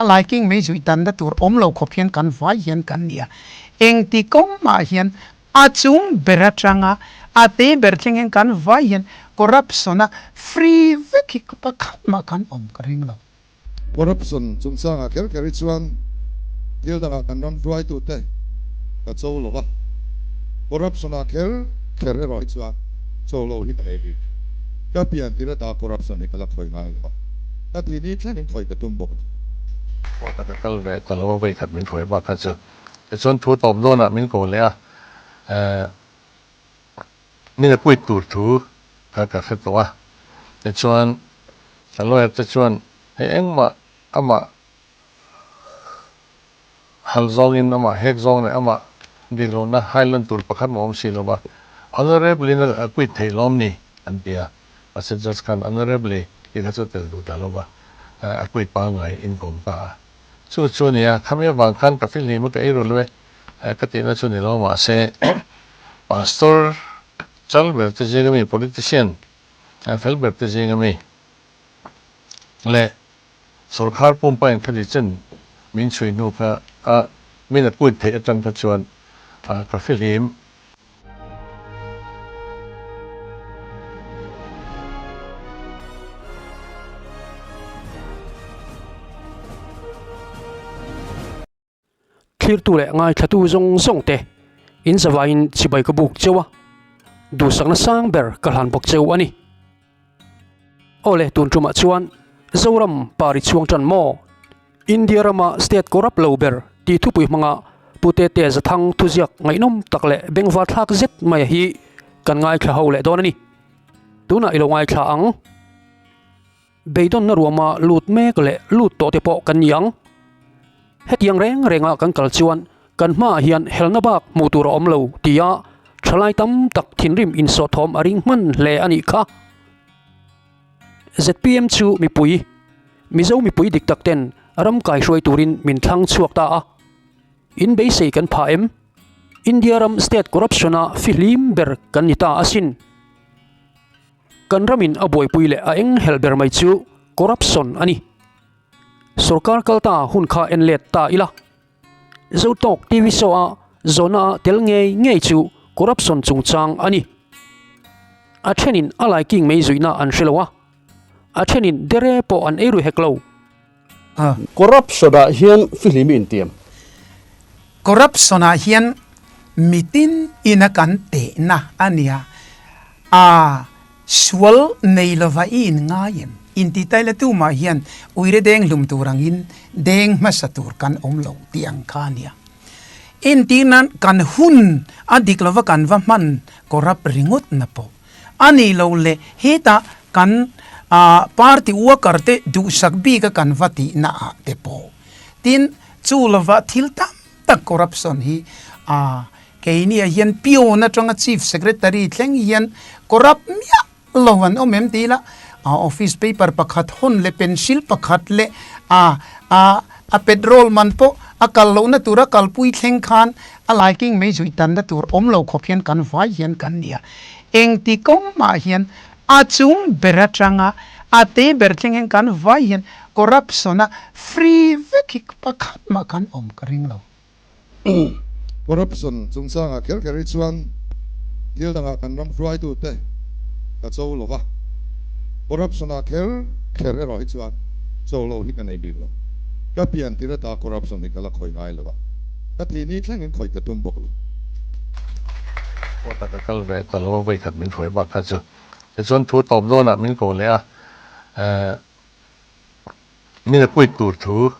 A laiking mei zuih tanna tur awm lo khawp hian kan vai hian kan ni a, engti kawng mah hian a chung ber atanga a te ber thleng hian kan vai hian corruption a free vek hi pakhat mah kan awm ka ring lo. Corruption chungchangah kher kher hi chuan thil dangah kan ram hruaitute ka cho lo va, corruption ah kher kher erawh hi chuan cho lo hi ka nei bik. Ka pian tir ata corruption hi ka la khawi ngai lo va. Ka ti ni thlengin khawi ka tum bawk. Court a ka kal ve ta lo a vei khat min hruai bak kha chu. Tichuan thu tawp dawnah min ko leh a, eh min a quit tur thu kha ka hre tawh a. Tichuan ka lawyer te chuan hei engmah amah hal zawngin amah hek zawng leh amah dik lohna highland tur pakhat mah awm si lo va, honourably in a quit theih lawm ni an ti a, mahse judge khan honourably tih kha chu a tel duh ta lo va, a quit pangngai in kawm ta a. Chu chu a ni a, khami avang khan ka fihlim a ka ei ru lo e ka tihna chu ni lo mahse pastor chal ber te zinga mi politician fel ber te zinga mi leh Sorkar pumpa in khati chen min chhui hnu kha a min a quit theih atang kha chuan ka fihlim. Thlirtu leh ngaithlatu zawng zawng te in zavaiin chibai ka buk cheu a, duhsakna sang ber ka hlan bawk cheu a ni. Aw le tun tumah chuan Zoram pari chhuang tan maw? India rama state corrupt lo ber tih thupui hmanga Pu Tete Zathang thuziak ngaihnawm tak leh bengvar thlak zet mai hi kan ngaithla ho leh dawn a ni. Tunah i lo ngaithla ang. Beidawnna ruama lut mek leh lut tawh te pawh kan ni ang. Hetiang reng renga kan kal chuan kan hmaah hian helna bak hmuh tur a awm lo tia thalai tam tak thinrim insawhthawm a ring hman hle a nih kha. Zpm chu mipui, Mizo mipui dik tak ten ram kaihruai turin min thlang chhuak ta a. In beisei kan phah em? India ram state corruption-a fihlim ber kan ni ta asin. Kan ramin a buaipui leh a eng helh ber mai chu corruption a ni. Sorkar kal ta hun kha en let ta ila. Zotawk TV show a zawhna a tel ngei ngei chu corruption chungchang a ni. A thenin a laiking mai zuihna an hre lo a, a thenin dere pawh an ei ru hek lo. Corruption ah hian fihlim i intiam. Corruption ah hian mitin ina kan tehna a nia. A sual nei lova i in ngai em? Inti tai la tumah hian uire deng hlum tur angin deng hmasa tur kan awm lo tih ang kha a nia. Entir nan kan hun a dik lova kan va hman corrupt ringawt na pawh a ni lo le hetah kan party worker te duhsak bik a kan va tihna ah te pawh tin chu lova thil tam tak corruption hi a Keini ah hian peon atanga chief secretary thleng hian corrupt miah lo an awm em tih ila a office paper pakhat hawn leh pencil pakhat leh a a a petrol man pawh a kal lohna tura kalpui thleng khan a laiking mai zuih tanna tur awm lo khawp hian kan vai hian kan ni a. Engti kawng mah hian a chung ber atanga a te ber thleng hian kan vai hian corruption a free vek hi pakhat mah kan awm ka ring lo. Corruption chungchangah kher kher hi chuan thil dangah kan ram hruaitute ka cho lo va, corruption-ah kher kher erawh hi chuan cho lo hi ka nei bik lo. Ka pian tir ata corruption hi ka la khawi ngai lo a, ka thih ni thlengin khawi ka tum bawk lo. Court-a ka kal ve ta lo a, vawikhat min hruai bak kha chu. Tichuan thu tawp dawnah min ko leh a, eh. Min a quit tur thu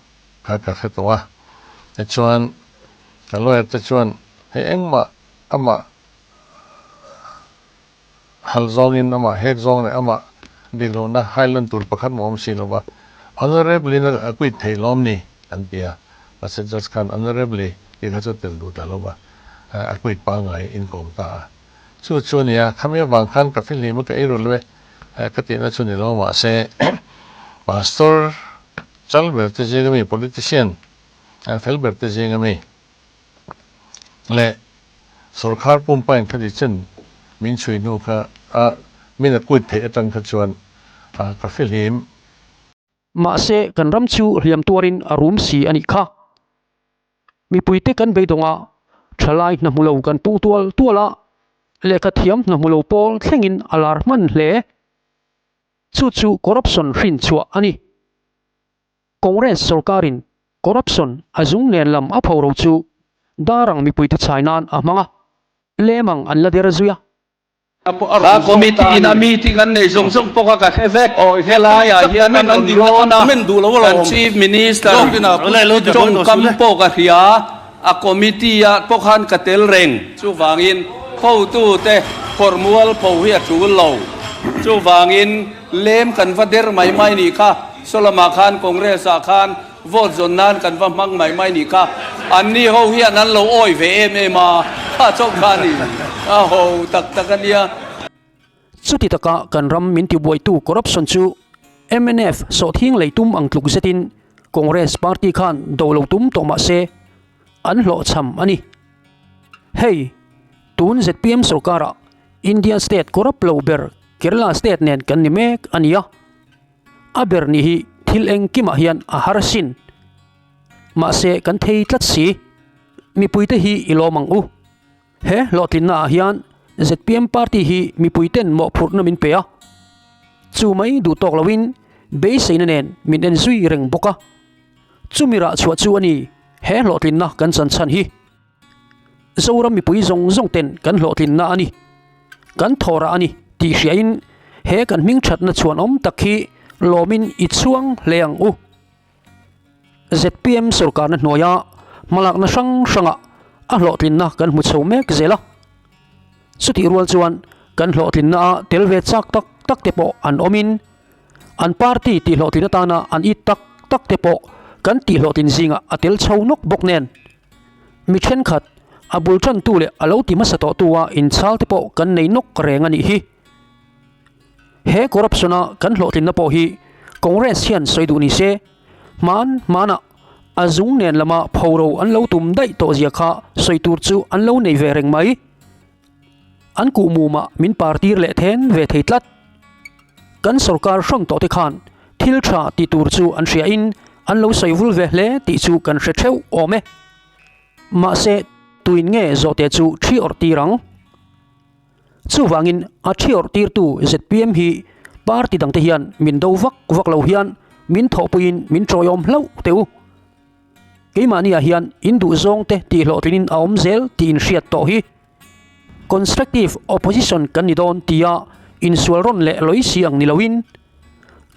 kha ka hre tawh a, tichuan ka lawyer te chuan hei engmah amah hal zawngin amah hek zawng leh amah dik lohna highland tur pakhat mah awm si lo va, honourably in a quit theih lawm ni an ti a, mahse judge khan honourably tih kha chu tel duh ta lo va, a quit pangngai in kawm ta a. Chu chu a ni a, khami avang khan ka fihlim a ka ei ru lo e. Ka tihna chu ni lo mahse Pastor chal ber te zinga mi politician fel ber te zinga mi leh sorkar pumpa in khati chen min chhui hnu kha a min a quit theih atang kha chuan ka fihlim. Mahse kan ram chu hliam tuarin a rum si a nih kha. Mipuite kan beidawng a, thalai hna hmu lo kan pung tual tual a, lehkha thiam hna hmu lo pawl thlengin a lar hman hle. Chu chu corruption hrin chhuah a ni. Congress sorkarin corruption a zung nen lam a pho ro chu darang mipuite chhai nan a hmang a, lemang an la der zui a. A committee in a meeting an nei zawng zawng pawh kha ka hre vek. Helaiah hian an rawn rawn a, kan Chief Minister tawngkam pawh ka hria, a committee ah pawh khan ka tel reng. Chuvangin hotute phawrh mual pho hi a tul lo. Chuvangin lem kan va der mai mai nih kha, Sawlamah khan Congress ah khan Vote zawn nan kan va hmang mai mai nih kha. Anni ho hian an lo awi ve em em a, kha chauh kha a ni. A ho tak tak a nia. Chuti taka kan ram min tibuaitu corruption chu mnf sawhthing lei tum ang tluk zetin Congress party khan do lo tum tawh mah se an hlawhchham a ni. Hei, tun zpm sorkarah India state corrupt lo ber Kerala state nen kan ni mek a nia. A ber nih hi thil engkimah hian a har sin. Mahse kan thei tlat si. Mipuite hi i lawm ang u. He hlawhtlinna ah hian zpm party hi mipuiten mawhphurhna min pe a. Chu mai duh tawk loin beiseina nen min en zui reng bawk a. Chumi rah chhuah chu a ni he hlawhtlinna kan chan chhan hi. Zoram mipui zawng zawng ten kan hlawhtlinna a ni, kan thawrah a ni tih hriain he kan hming thatna chhuanawm tak hi lawmin i chhuang hle ang u. Zpm sorkarna hnuaia hmalakna hrang hrangah a hlawhtlinna kan hmu chho mek zel a. Chutih rual chuan kan hlawhtlinna a tel ve chak tak tak te pawh an awmin an party tihhlawhtlin atana an it tak tak te pawh kan tihhlawhtlin zingah a tel chho nawk bawk nen. Mi thenkhat, a bul tantu leh a lo ti hmasa tawhtu a inchhal te pawh kan nei nawk reng a nih hi. He corruption a kan hlawhtlinna pawh hi Congress hian sawi duh ni se, hman hmanah a zung nen lama phoro an lo tum daih tawh zia kha sawi tur chu an lo nei ve reng mai. An kuhmumah min partir leh then ve thei tlat. Kan sorkar hrawn tawh te khan thil tha ti tur chu an hria in an lo sawi vul ve hle tih chu kan hre theuh awm e. Mahse tuin nge zawhte chu thi awrh tir ang? Chuvangin a thi awrh tirtu zpm hi party dangte hian min do vak vak lo hian min thawhpuiin min tawiawm hlauh teh u. Keimahniah hian in duh zawngte tih hlawhtlinin a awm zel tih in hriat tawh hi. Constructive opposition kan ni dawn tia insual rawn leh lawi si ang ni loin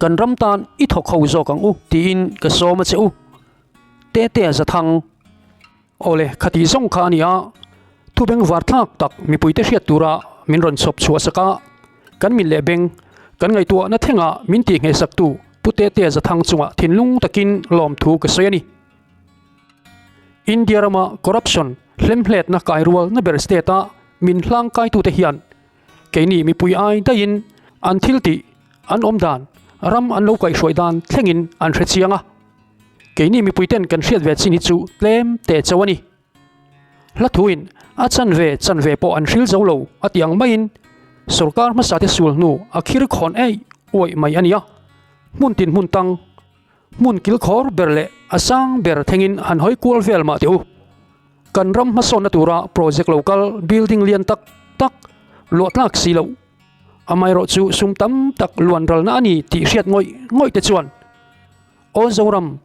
kan ram tan i thawk ho zawk ang u tiin ka sawm a che u. Tetea Zathang. Awle, khati zawng kha a ni a, thu bengvar thlak tak mipuite hriat tura min rawn chhawp chhuah sak a, kan min leh beng, kan ngaihtuahna thlengah min tihnghehsaktu Pu Tetea Zathang chungah thinlung takin lawmthu ka sawi a ni. India rama corruption hlemhletna kairualna ber state-a min hlangkaitute hian keini mipui ai daihin an thiltih, an awm dan, ram an lo kaihhruai dan thlengin an hre chiang a. Keini mipuiten kan hriat ve chin hi chu tlem teh chauh a ni. Hla thuin a chanve chanve pawh an hril zo lo a tih ang maiin sorkar hmasate sul hnu a khir khawn eih uaih mai a nia. Hmun tin hmun tang, hmun kilkhawr ber leh a sang ber thlengin han hawi kual vel mah teh u. Kan ram hmasawnna tura project lo kal building lian tak tak luah tlak si loh. Amaherawhchu sum tam tak luan ralna a ni tih hriat ngawih ngawih te chuan Aw Zoram,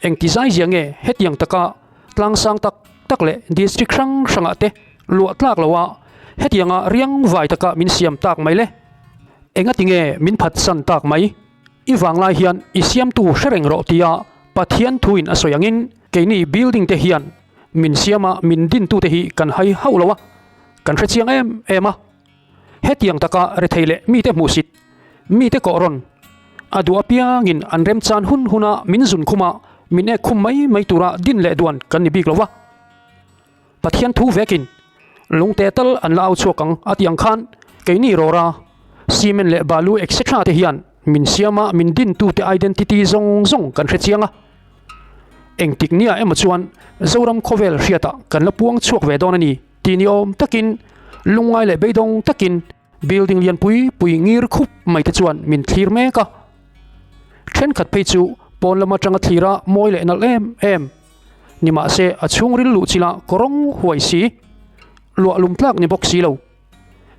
engti zai zia nge hetiang taka tlang sang tak tak leh district hrang hrangah te luah tlak loha hetianga riang vai taka min siam tak mai le? Engati nge min phatsan tak mai? I vanglai hian i siamtu hre reng rawh tia Pathian thuin a sawi angin keini building te hian min siama min dintute hi kan hai hauh lo a, kan hre chiang em em a. Hetiang taka rethei leh mite hmuhsit, mite kawh rawn, a duh apiangin an remchan hun huna min zun khum a, min ek khum mai mai tura din leh duan kan ni bik lo va. Pathian thu vekin lungte tal an la au chhuak ang a tih ang khan keini rawra, cement leh balu etc te hian min siam a, min dintute identity zawng zawng kan hre chiang a. Engtik nia emaw chuan Zoram khawvel hriatah kan la puang chhuak ve dawn a ni. Ti ni awm takin, lungngai leh beidawng takin building lian pui pui ngir khup mai te chuan min thlir mek a. Thenkhat phei chu pawn lam atanga thlira mawi leh nalh em em. Nimahse a chhungril luh chila kawrawng huai si, luah lum tlak ni bawk si lo.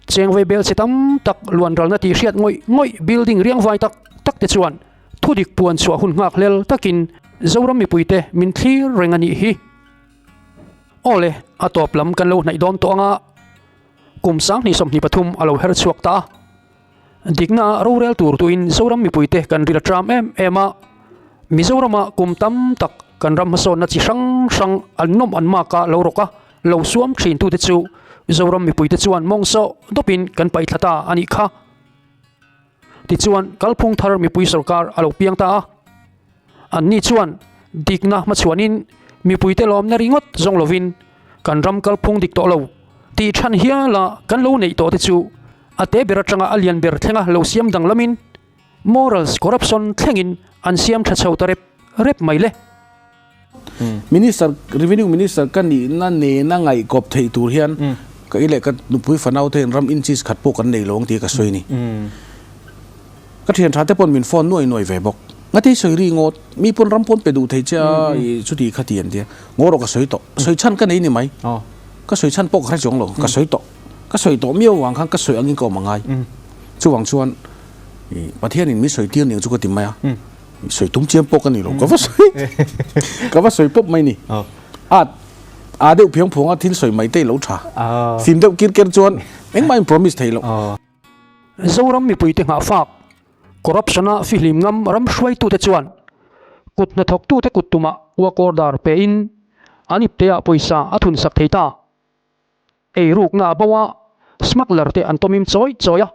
Cheng vei bel che tam tak luan ralna tih hriat ngawih ngawih building riang vai tak tak te chuan thudik puan chhuah hun nghak hlel takin Zoram mipuite min thlir reng a nih hi. Awle, a tawp lam kan lo hnaih dawn tawh anga kum 2023 a lo her chhuak ta a. Dikna ah rorel tur tuin Zoram mipuite kan ril a tram em em a, Mizorama kum tam tak kan ram hmasawnna chi hrang hrang an nawm an mak a lo rawk a, lo suam thin tute chu Zoram mipuite chuan mawng sawh dawpin kan paih thla ta a nih kha. Tichuan kalphung thar mipui sorkar a lo piang ta a, anni chuan dikna hmachhuanin mipuite lawmna ringawt zawng lovin kan ram kalphung dik tawh lo tih than hiala kan lo neih tawh te chu a te ber atanga a lian ber thlenga lo siam danglamin morals corruption thlengin an siam tha chho ta rep rep mai le. Minister, Revenue Minister ka nihna nena ngaihkawp theih tur hian ka i leh ka nupui fanau te hian ram inches khat pawh kan nei lo ang tih ka sawi a ni. Ka thian tha te pawn min phone nuai nuai ve bawk. Ngati sawi ri ngawt, mi pawn ram pawn pe duh thei che a, i chuti kha ti an tia. Ngaw rawh ka sawi tawh, sawi chhan ka nei ni mai. Ka sawi chhan pawh ka hre chuang lo, ka sawi tawh. Ka sawi tawh miau vang khan ka sawi angin ka awm a ngai. Chuvang chuan i Pathianin min sawi tir ning chu ka ti mai a, sawi tum chiam pawh ka ni lo, ka va sawi ka va sawi pawp mai ni. A a deuh phiang phuanga thil sawi mai te i lo tha. Fim deuh kir ker chuan engmah in promise thei lo. Zoram mipuite nghahfak, corruption-a fihlim ngam ram hruaitute chuan kut hnathawktute kut tumah work order pein an ipteah pawisa a thunsak thei ta. Eirukna a bo a, smuggler te an tawmim chawi chawi a.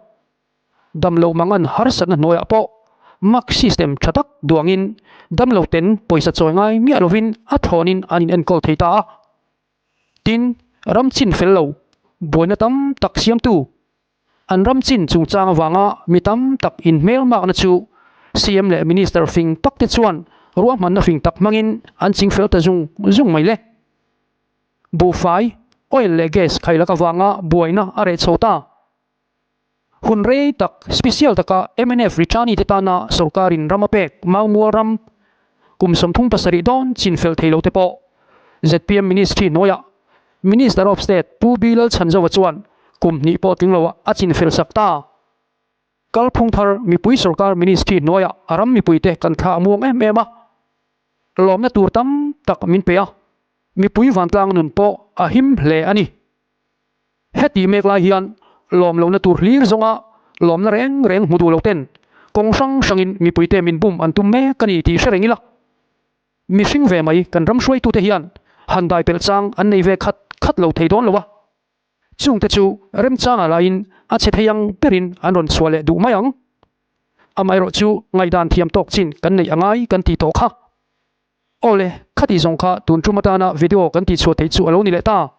Damlo mangan harsatna hnuaiah pawh mak system tha tak duangin damlo ten pawisa chawi ngai miah lovin a thlawnin an inenkawl thei ta a. Tin, ram chin fel lo, buaina tam tak siamtu, an ram chin chungchang avanga mi tam tak inhmelmakna chu CM leh Minister fing tak te chuan ruahmanna fing tak hmangin an ching fel ta zung zung mai le. Buhfai, oil leh gas khailak avanga buaina a reh chho ta. Hun rei tak, special taka mnf Richani te tana sorkarin ram a pek Maumual ram kum 37 dawn chin fel thei lo te pawh zpm Ministry hnuaiah Minister of State Pu B Lalchhanzova chuan kum hnih pawh tling loah a chin fel sak ta. Kalphung thar mipui sorkar Ministry hnuaiah a ram mipuite kan thla a muang em em a, lawmna tur tam tak min pe a, mipui vantlang nun pawh a him hle a ni. Heti mek lai hian lawm lohna tur hlir zawnga lawmna reng reng hmu duh lo ten kawng hrang hrangin mipuite min bum an tum mek a ni tih hre reng ila. Mihring ve mai kan ram hruaitute hian han dai pelh chang an nei ve khat khat lo thei dawn lo a. Chungte chu remchanga laiin a chhe thei ang berin an rawn chhuah leh duh mai ang. Amaherawhchu ngaihdan thiam tawk chin kan neih a ngai kan tih tawh kha. Awle, khati zawng kha tun tum atana video kan tihchhuah theih chu a lo ni leh ta.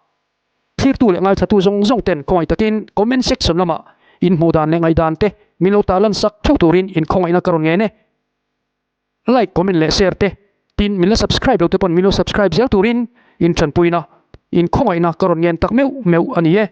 Thlirtu leh ngaithlatu zawng zawng ten khawngaih takin comment section lamah in hmuh dan leh ngaihdan te min lo tarlan sak theuh turin in khawngaihna ka rawn ngen e. Like, comment leh share te tin min la subscribe lo te pawn min lo subscribe zel turin in tanpuina in khawngaihna ka rawn ngen tak meuh meuh a ni e.